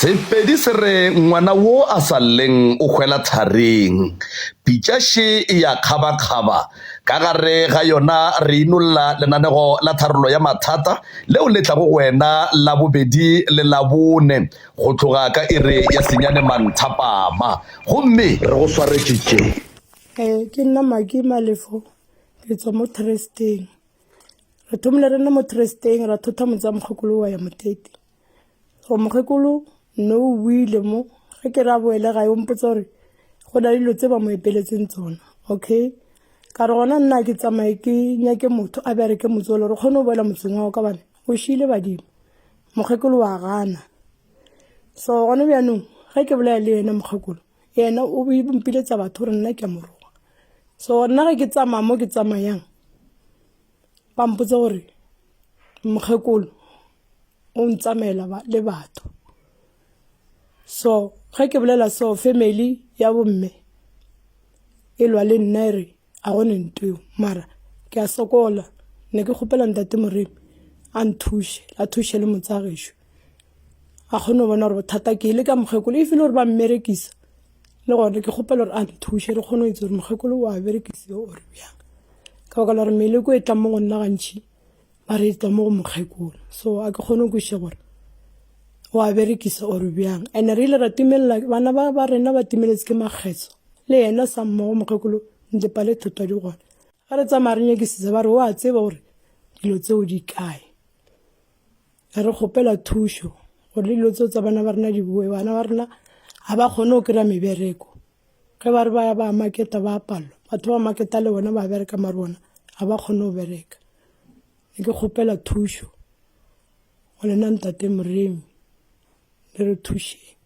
Sepedi se re ngwana wo a sa lleng o hwela tharing. Pitša še e ya kgabakgaba. Ka gare ga yona re inolla lenanego la tharollo ya mathata leo le tlago go wena Labobedi le Labone go tloga ka iri ya senyane manthapama. Gomme re go swaretše tše. Ee, ke nna Maki Malefo, ke tswa mo Tresteng. Re thomile re nna mo Tresteng ra thotha motse wa mokgekolo wa ya Motete. So mokgekolo no o buile mo ge ke re a boele gae o mpotsa gore go na le dilo tse ba mo epeletseng tsona. Okay, ka re gona nna ke tsamaye ke nyake motho a bereke motse ole re kgone go boela motseng wa ka bane o šiile badimo. Mokgekolo wa gana. So gone bjanong ge ke bolela le yena mokgekolo yena o mpiletsa batho gore nna ke a mo roga. So nna ge ke tsamaya mo ke tsamayang ba mpotsa gore mokgekolo o ntsamaela le batho. So ge ke bolela so family ya bomme e lwa le nna e re a go ne ntho eo mara ke a sokola ne ke kgopela ntate Moremi a nthuše a thuše le motse wa gešo a kgone go bona gore bothata ke le ka mokgekolo if e le gore ba mmerekisa le gona ke kgopela gore a nthuše re kgone go itse gore mokgekolo wa berekisiwa or bjang ka baka la gore meleko e tlang mo go nna gantši ba re e tswa mo go mokgekolo so a ke kgone go kwešiša gore o a berekisa or bjang and re ile ra timelela bana ba ba rena ba timeletse ke makgetso le yena sa mmogo mokgekolo ntepa le thotwa di gona ga re tsamaya re nyakisisa ba re o a tseba gore dilo tseo di kae re kgopela thušo gore le dilo tseo tsa bana ba rena di boe bana ba rena ga ba kgone go kry-a mebereko ge ba re ba ya ba maketa ba palelwa batho ba maketa le bona ba bereka mare bona ga ba kgone go bereka ne ke kgopela thušo go lena ntate Moremi le re thušeng.